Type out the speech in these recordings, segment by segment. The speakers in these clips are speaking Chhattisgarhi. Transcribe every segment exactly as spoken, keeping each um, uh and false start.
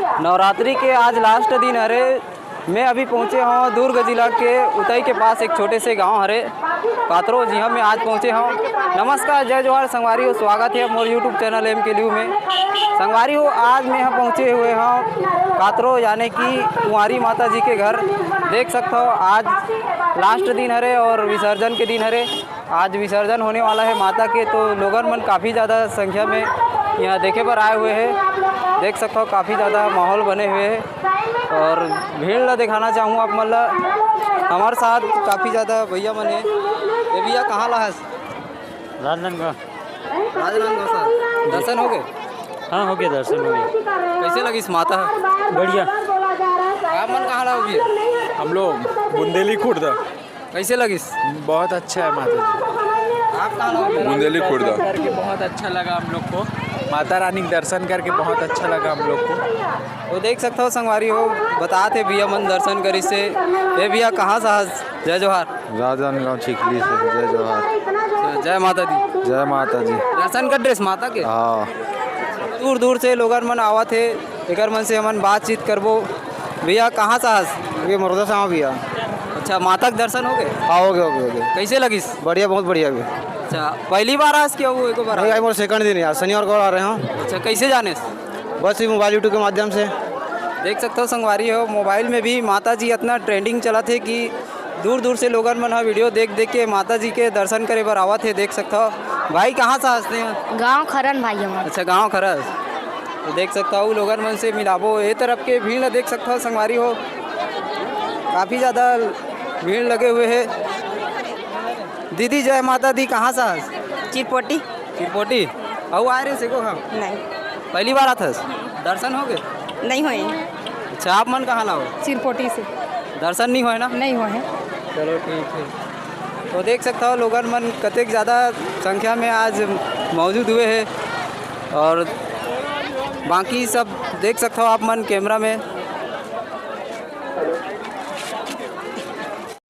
नवरात्रि के आज लास्ट दिन हरे। मैं अभी पहुंचे हूं दुर्ग जिला के उतई के पास एक छोटे से गांव हरे कातरो, जिहां मैं आज पहुंचे हूं। नमस्कार, जय जोहार संगवारी हो, स्वागत है मोर YouTube चैनल एम के ल्यू में। संगवारी हो, आज मैं यहां पहुंचे हुए हूं कातरो, यानी कि कुंवारी माता जी के घर। देख सकते हो, आज लास्ट दिन हरे और विसर्जन के दिन हरे। आज विसर्जन होने वाला है माता के, तो लोगन मन काफ़ी ज़्यादा संख्या में यहाँ देखे बर आए हुए हैं। देख सकते हो, काफ़ी ज़्यादा माहौल बने हुए हैं और भीड़ ला दिखाना चाहूँ आप मन ला। हमारे साथ काफ़ी ज़्यादा भैया मन है। ये भैया, कहाँ ला हस? राजनांदगांव। राजनांदगांव से। दर्शन हो गए? हाँ, हो गया, दर्शन हो गया। कैसे लगिस माता? बढ़िया। आप मन कहाँ ला हो भैया? हम लोग बुंदेली खुर्द। कैसे लगिस? बहुत अच्छा है माता जी। आप कहाँ ला हो? बुंदेली खुर्द। करके बहुत अच्छा लगा हम लोग को। माता रानी के दर्शन करके बहुत अच्छा लगा हम लोग को। तो देख सकते हो संगवारी हो, बतात हे भैया मन दर्शन करिस हे। ए भैया, कहाँ से हस? जय जोहार। राजनांदगांव चिखली से, जय जोहार। जय माता दी। जय माता जी। दर्शन कर ड्रेस माता के? हाँ। दूर दूर से लोगन मन आवत हे, एकर मन से हमन बातचीत करबो। भैया, कहाँ से हस? ये मुर्दा से हूँ भैया। अच्छा, माता के दर्शन हो गए? हाँ, हो गए, हो गए, हो गए। कैसे लगिस? बढ़िया, बहुत बढ़िया भी। अच्छा, पहली बार हस कि अउ एको बार? नहीं, आज मोर सेकंड दिन है, आज शनिवार को आ रहे हैं। अच्छा, कैसे जाने? बस ये मोबाइल YouTube के माध्यम से। देख सकते हो संगवारी हो, मोबाइल में भी माता जी इतना ट्रेंडिंग चलत हे कि दूर दूर से लोगन मन ह वीडियो देख देख के माता जी के दर्शन करे बर आवत हे। देख सकते हो भाई, कहाँ से हस तें? गांव खरन भाई हमार। अच्छा, गांव खरस। तो देख सकते हो, लोगन मन से मिलाबो। ए तरफ के भीड़ ला देख सकते हो संगवारी हो, काफ़ी ज़्यादा भीड़ लगे हुए है। दीदी, जय माता दी, कहाँ से हस? चिरपोटी। चिरपोटी। अउ आए रहे से को हम? नहीं। पहली बार आथस? दर्शन हो गए? नहीं होए। अच्छा, आप मन कहाँ ला हो? चिरपोटी से। दर्शन नहीं होए ना? नहीं होए। चलो, ठीक है। तो देख सकता हो, लोगन मन कतेक ज़्यादा संख्या में आज मौजूद हुए हैं और बाकी सब देख सकता हो आप मन कैमरा में।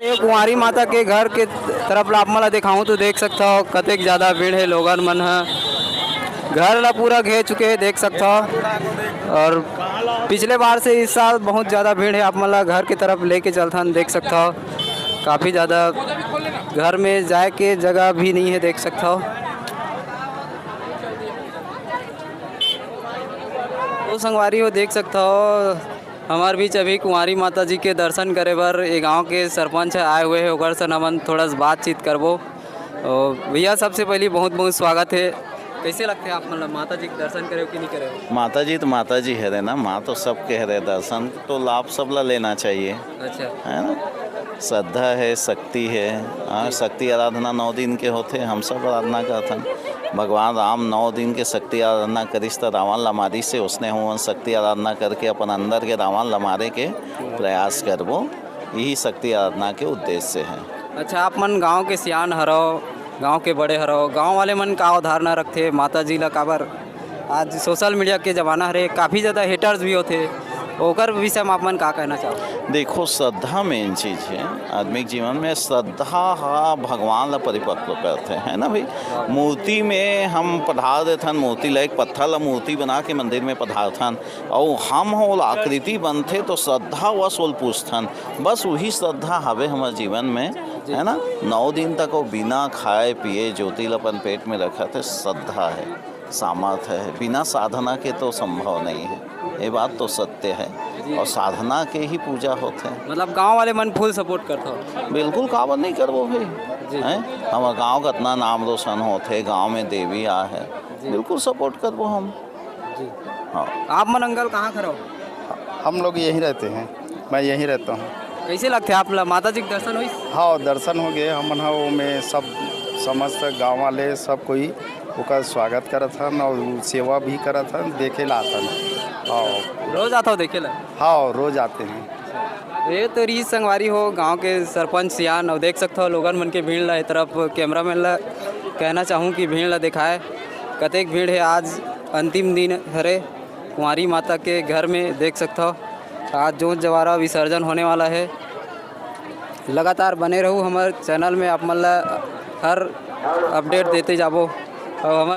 ये कुंवारी माता के घर के तरफ ला आप मन ला दिखाऊं तो देख सकता हो, कतेक ज्यादा भीड़ है। लोगन मन ह घर ला पूरा घेर चुके हैं, देख सकता हो। और पिछले बार से इस साल बहुत ज्यादा भीड़ है। आप मन ला घर की तरफ लेके चलथन, देख सकता हो, काफी ज्यादा घर में जाए के जगह भी नहीं है, देख सकता हो। तो संगवारी हो, देख सकता हो, हमार बीच अभी कुंवारी माता जी के दर्शन करे बर ये गांव के सरपंच आए हुए हैं, ओकर से हमन थोड़ा सा बातचीत करबो। और भैया, सबसे पहले बहुत बहुत स्वागत है। कैसे लगते हैं आप, मतलब, माता जी के दर्शन करे हो कि नहीं करे हो? माता जी तो माता जी है ना, माँ तो सब कह रहे, दर्शन तो लाभ सब ला लेना चाहिए। अच्छा। है ना? श्रद्धा है, शक्ति है। हाँ, जी। शक्ति आराधना नौ दिन के होथे, हम सब आराधना करथन। भगवान राम नौ दिन के शक्ति आराधना करिस, त रावण ला मारिस हे, उसने हमन शक्ति आराधना करके अपन अंदर के रावण ला मारे के प्रयास करबो। यही शक्ति आराधना के उद्देश्य है। अच्छा, आप मन गांव के सियान हरव, गांव के बड़े हरव, गांव वाले मन का अवधारणा रखथे माता जी ला, काबर आज सोशल मीडिया के जमाना हरे, काफ़ी ज़्यादा हेटर्स भी होथे, ओकर विषय में आप मन का कहना चाहो? देखो, श्रद्धा मेन चीज़ है। आदमी के जीवन में श्रद्धा हा भगवान ला परिपक्व करथे, है ना भाई? मूर्ति में हम पधार देथन, मूर्ति ला, एक पत्थर ला मूर्ति बना के मंदिर में पधारथन, अउ हम हो ओला आकृति बनथे तो श्रद्धा वश ओल पूजथन। बस वही श्रद्धा हवे हमर जीवन में, जी। है ना? नौ दिन तक वो बिना खाए पिए ज्योति ला अपन पेट में रखत हे, श्रद्धा है। सामर्थ्य है, बिना साधना के तो संभव नहीं है, ये बात तो सत्य है। जी। और साधना के ही पूजा होथे। मतलब, गांव वाले मन फुल सपोर्ट करथो? बिल्कुल, काबर नहीं करबो भाई, जी। हैं? हमर गांव का इतना नाम रोशन होथे, गांव में देवी आ है, जी। बिल्कुल सपोर्ट करबो हम। जी। हाँ। आप मन अंकल कहाँ खड़ा हो? हम लोग यहीं रहते हैं, मैं यहीं रहता हूँ। कैसे लगथे आप ला? माता जी के दर्शन होइस? हाँ, दर्शन हो गए। हमन ह ओमे सब समस्त गांव वाले सब कोई ओकर स्वागत करत हन और सेवा भी करत हन, देखे ला आथन। हाँ। रोज आथव देखे ला? हाँ, रोज आते हैं। ये तो रीत संगवारी हो, गांव के सरपंच सियान, और देख सकते हो लोगन मन के भीड़ ला। ए तरफ कैमरामैन ला कहना चाहूँ कि भीड़ ला दिखाए, कतेक भीड़ है। आज अंतिम दिन हरे कुंवारी माता के घर में, देख सकते हो। आज जोत जवारा विसर्जन होने वाला है। लगातार बने रहू हमर चैनल में, आप मन ला हर अपडेट देते जाबो। और हमर